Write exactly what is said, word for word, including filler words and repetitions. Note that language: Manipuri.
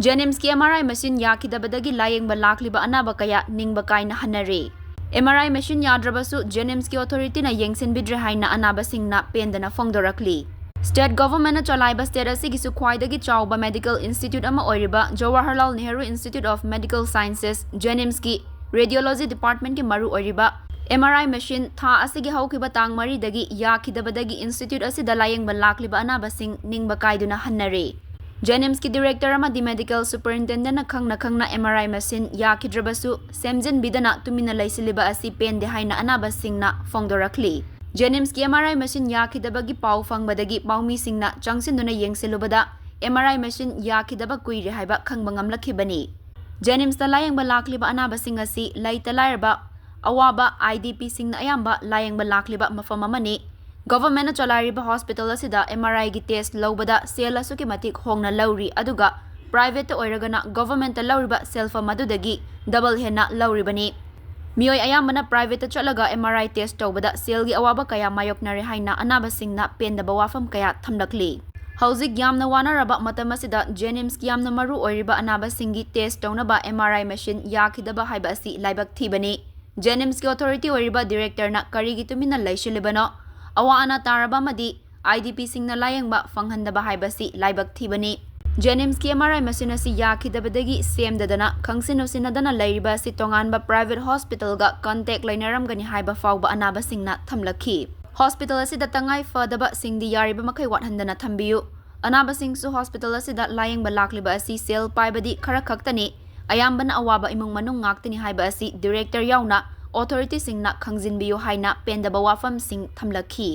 JNIMSꯀꯤ MRI machine ꯌꯥꯈꯤꯗꯕꯗꯒꯤ ꯂꯥꯌꯦꯡꯕ ꯂꯥꯛꯂꯤꯕ ꯑꯅꯥꯕ ꯀꯌꯥ ꯅꯤꯡꯕ ꯀꯥꯏꯅ ꯍꯟꯅꯔꯦ꯫ MRI machine ꯌꯥꯗ꯭ꯔꯕꯁꯨ JNIMSꯀꯤ authorityꯅ ꯌꯦꯡꯁꯤꯟꯕꯤꯗ꯭ꯔꯦ ꯍꯥꯏꯅ ꯑꯅꯥꯕꯁꯤꯡꯅ ꯄꯦꯟꯗꯅ ꯐꯣꯡꯗꯣꯔꯛꯂꯤ꯫ State governmentꯅ ꯆꯂꯥꯏꯕ state ꯑꯁꯤꯒꯤꯁꯨ ꯈ꯭ꯋꯥꯏꯗꯒꯤ ꯆꯥꯎꯕ medical institute ꯑꯃ ꯑꯣꯏꯔꯤꯕ Jawaharlal Nehru Institute of Medical Sciences, JNIMSꯀꯤ radiology departmentꯀꯤ ꯃꯔꯨ ꯑꯣꯏꯔꯤꯕ MRI machine ꯊꯥ ꯑꯁꯤꯒꯤ ꯍꯧꯈꯤꯕ ꯇꯥꯡ ꯃꯔꯤꯗꯒꯤ ꯌꯥꯈꯤꯗꯕꯗꯒꯤ institute ꯑꯁꯤꯗ ꯂꯥꯌꯦꯡꯕ ꯂꯥꯛꯂꯤꯕ ꯑꯅꯥꯕꯁꯤꯡ ꯅꯤꯡꯕ ꯀꯥꯏꯗꯨꯅ ꯍꯟꯅꯔꯦ꯫ JNIMSꯀꯤ director ꯑꯃꯗꯤ medical superintendentꯅ ꯈꯪꯅ ꯈꯪꯅ MRI machine ꯌꯥꯈꯤꯗ꯭ꯔꯕꯁꯨ ꯁꯦꯝꯖꯤꯟꯕꯤꯗꯅ ꯇꯨꯃꯤꯟꯅ ꯂꯩꯁꯤꯜꯂꯤꯕ ꯑꯁꯤ ꯄꯦꯟꯗꯦ ꯍꯥꯏꯅ ꯑꯅꯥꯕꯁꯤꯡꯅ ꯐꯣꯡꯗꯣꯔꯛꯂꯤ꯫ JNIMSꯀꯤ MRI machine ꯌꯥꯈꯤꯗꯕꯒꯤ ꯄꯥꯎ ꯐꯪꯕꯗꯒꯤ ꯄꯥꯎꯃꯤꯁꯤꯡꯅ ꯆꯪꯁꯤꯟꯗꯨꯅ ꯌꯦꯡꯁꯤꯜꯂꯨꯕꯗ MRI machine ꯌꯥꯈꯤꯗꯕ ꯀꯨꯏꯔꯦ ꯍꯥꯏꯕ ꯈꯪꯕ ꯉꯝꯂꯛꯈꯤꯕꯅꯤ꯫ JNIMSꯇ ꯂꯥꯌꯦꯡꯕ ꯂꯥꯛꯂꯤꯕ ꯑꯅꯥꯕꯁꯤꯡ ꯑꯁꯤ ꯂꯩꯇ ꯂꯥꯏꯔꯕ, ꯑꯋꯥꯕ IDPꯁꯤꯡꯅ ꯑꯌꯥꯝꯕ ꯂꯥꯌꯦꯡꯕ ꯂꯥꯛꯂꯤꯕ ꯃꯐꯝ ꯑꯃꯅꯤ꯫ Governmentꯅ ꯆꯂꯥꯏꯔꯤꯕ hospital ꯑꯁꯤꯗ MRIꯒꯤ test ꯂꯧꯕꯗ ꯁꯦꯜ ꯑꯁꯨꯛꯀꯤ ꯃꯇꯤꯛ ꯍꯣꯡꯅ ꯂꯧꯔꯤ, ꯑꯗꯨꯒ privateꯇ ꯑꯣꯏꯔꯒꯅ governmentꯇ ꯂꯧꯔꯤꯕ ꯁꯦꯜꯐꯝ ꯑꯗꯨꯗꯒꯤ double ꯍꯦꯟꯅ ꯂꯧꯔꯤꯕꯅꯤ꯫ ꯃꯤꯑꯣꯏ ꯑꯌꯥꯝꯕꯅ privateꯇ ꯆꯠꯂꯒ MRI test ꯇꯧꯕꯗ ꯁꯦꯜꯒꯤ ꯑꯋꯥꯕ ꯀꯌꯥ ꯃꯥꯌꯣꯛꯅꯔꯦ ꯍꯥꯏꯅ ꯑꯅꯥꯕꯁꯤꯡꯅ ꯄꯦꯟꯗꯕ ꯋꯥꯐꯝ ꯀꯌꯥ ꯊꯝꯂꯛꯂꯤ꯫ ꯍꯧꯖꯤꯛ ꯌꯥꯝꯅ ꯋꯥꯅꯔꯕ ꯃꯇꯝ ꯑꯁꯤꯗ JNIMSꯀꯤ ꯌꯥꯝꯅ ꯃꯔꯨ ꯑꯣꯏꯔꯤꯕ ꯑꯅꯥꯕꯁꯤꯡꯒꯤ test ꯇꯧꯅꯕ MRI machine ꯌꯥꯈꯤꯗꯕ ꯍꯥꯏꯕ ꯑꯁꯤ ꯂꯥꯏꯕꯛ ꯊꯤꯕꯅꯤ꯫ JNIMSꯀꯤ authority ꯑꯣꯏꯔꯤꯕ directorꯅ ꯀꯔꯤꯒꯤ ꯇꯨꯃꯤꯟꯅ ꯂꯩꯁꯤꯜꯂꯤꯕꯅꯣ? ꯑꯋꯥ ꯑꯅꯥ ꯇꯥꯔꯕ ꯑꯃꯗꯤ IDPꯁꯤꯡꯅ ꯂꯥꯌꯦꯡꯕ ꯐꯪꯍꯟꯗꯕ ꯍꯥꯏꯕꯁꯤ ꯂꯥꯏꯕꯛ ꯊꯤꯕꯅꯤ꯫ JNIMSꯀꯤ MRI machine ꯑꯁꯤ ꯌꯥꯈꯤꯗꯕꯗꯒꯤ ꯁꯦꯝꯗꯗꯅ ꯈꯪꯁꯤꯟ ꯎꯁꯤꯟꯅꯗꯅ ꯂꯩꯔꯤꯕ ꯑꯁꯤ ꯇꯣꯉꯥꯟꯕ private hospitalꯒ contact ꯂꯩꯅꯔꯝꯒꯅꯤ ꯍꯥꯏꯕ ꯐꯥꯎꯕ ꯑꯅꯥꯕꯁꯤꯡꯅ ꯊꯝꯂꯛꯈꯤ꯫ Hospital ꯑꯁꯤꯗ ꯇꯉꯥꯏ ꯐꯗꯕꯁꯤꯡꯗꯤ ꯌꯥꯔꯤꯕ ꯃꯈꯩ ꯋꯥꯠꯍꯟꯗꯅ ꯊꯝꯕꯤꯌꯨ꯫ ꯑꯅꯥꯕꯁꯤꯡꯁꯨ hospital ꯑꯁꯤꯗ ꯂꯥꯌꯦꯡꯕ ꯂꯥꯛꯂꯤꯕ ꯑꯁꯤ ꯁꯦꯜ ꯄꯥꯏꯕꯗꯤ ꯈꯔ ꯈꯛꯇꯅꯤ, ꯑꯌꯥꯝꯕꯅ ꯑꯋꯥꯕ ꯏꯃꯨꯡ ꯃꯅꯨꯡ ꯉꯥꯛꯇꯅꯤ ꯍꯥꯏꯕ ꯑꯁꯤ director ꯌꯥꯎꯅ authorityꯁꯤꯡꯅ ꯈꯪꯖꯤꯟꯕꯤꯌꯨ ꯍꯥꯏꯅ ꯄꯦꯟꯗꯕ ꯋꯥꯐꯝꯁꯤꯡ ꯊꯝꯂꯛꯈꯤ꯫